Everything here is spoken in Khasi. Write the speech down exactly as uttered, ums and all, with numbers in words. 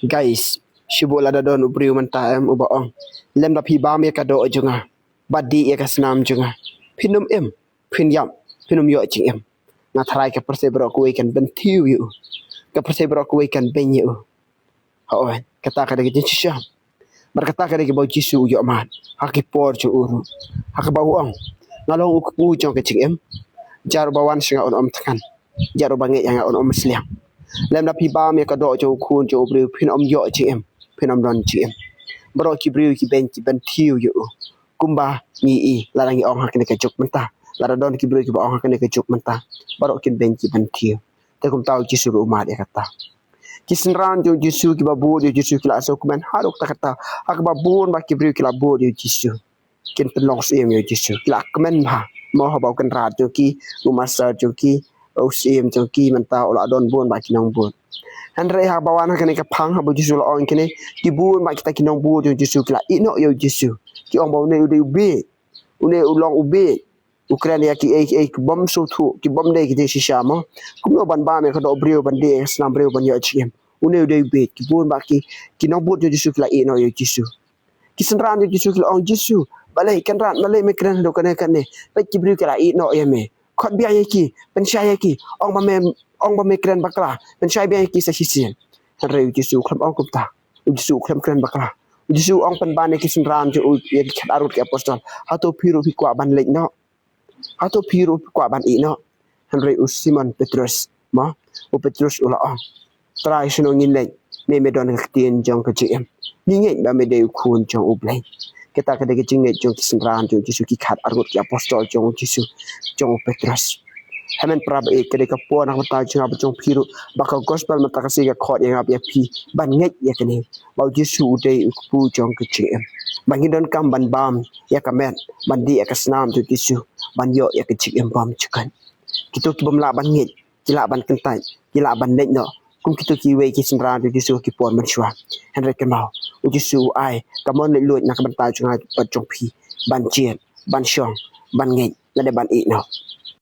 Guys, shu bud lada don u briew mynta em uba ong, lem da phi bam ïa ka doh jong nga, ba dih ïa ka snam jong nga, phin ym im, phin ïap, phin ym ïoh jingim. Nga tharai ka pyrthei baroh kawei kan bynthiew ïa u. Ka pyrthei baroh kawei kan beiñ ïa u. Hooid, kata ka dei ka jingshisha. Bad kata ka dei kaba u Jisu u ïoh mad ha ki por jong u ruh, ha kaba u ong, nga long u kpu jong ka jingim. Jar uba wan sha nga un ym thngan, jar uba ngeit ïa nga un ym sliang. Lem da phi bam ïa ka doh jong u Khun jong u briew, phin ym ïoh jingim, phin ym don jingim. Baroh ki briew ki beiñ, ki bynthiew ïa u. Kumba ngi i, lada ngi ong ha kane ka juk mynta, lada don ki briew kiba ong ha kane ka juk mynta, baroh kin beiñ, ki bynthiew. Te kumta u Jisu ruh u mad ïa kata. Ki synran jong u Jisu kiba bud ïa u Jisu ki la sngewkmen haduh katta katta, ha kaba bun ba ki briew ki la bud ïa u Jisu. Kin pynlong syiem ïa u Jisu, ki la kmen bha. Mo, haba u kynrad jong ki, u master jong ki, u syiem jong ki mynta u la don bun ba ki nongbud. Hynrei haba wan ha kane ka phang, haba u Jisu u la ong kine, ki bun ba kita ki nongbud jong u Jisu ki la ïeh noh ïa u Jisu. Ki ong ba une u dei u bieit, une u long u bieit, u kren ïa kiei kiei ki bym sngewthuh, ki bym dei ki jingshisha mo. Kumno ban bam ïa ka doh briew, ban dih ïa ka snam briew ban ïoh jingim? Une u dei u bieit. Ki bun ba ki, ki nongbud jong u Jisu ki la ïeh noh ïa u Jisu. Ki synran jong u Jisu ki la ong, Jisu, balei kynrad, balei me kren haduh kane kane? Peit, ki briew ki la ïeh noh ïa me. Khot biang ïa ki, pynshai ïa ki. Ong ba me, ong ba me kren bakla, pynshai biang ïa ki sa shisien. Hynrei u Jisu u khlem ong kumta. U Jisu u khlem kren bakla. U Jisu u ong pynban ïa ki synran jong u, ïa ki khatar ngut ki apostol, hato phi ruh phi kwah ban leit noh? Hato phi ruh phi kwah ban ïeh noh? Hynrei u Simon Petrus, mo, u Petrus u la ong, Trai, shano ngin leit? Me, me don ka ktien jong ka jingim. Ngi ngeit ba me dei u Khun jong U Blei. Kata ka dei ka jingngeit jong ki synran jong u Jisu, ki khatar ngut ki apostol jong u Jisu, jong u Petrus. Hynmen para baieit, ka dei ka por na ka bynta jong nga bad jong phi ruh, ba ka gospel mynta ka sngi ka khot ïa nga bad ïa phi ban ngeit ïa kane, ba u Jisu u dei u kpu jong ka jingim. Ba ngin donkam ban bam ïa ka met, ban dih ïa ka snam jong u Jisu, ban ïoh ïa ka jingim bymjukut. Kito ki bym lah ban ngeit, ki lah ban kyntait, ki lah ban leit noh kum kito kiwei ki synran jong u Jisu ki por mynshuwa. Hynrei kynmaw, u Jisu u ai ka mon leit luid na ka bynta jong nga bad jong phi, ban jied, ban shong, ban ngeit, lane ban ïeh noh.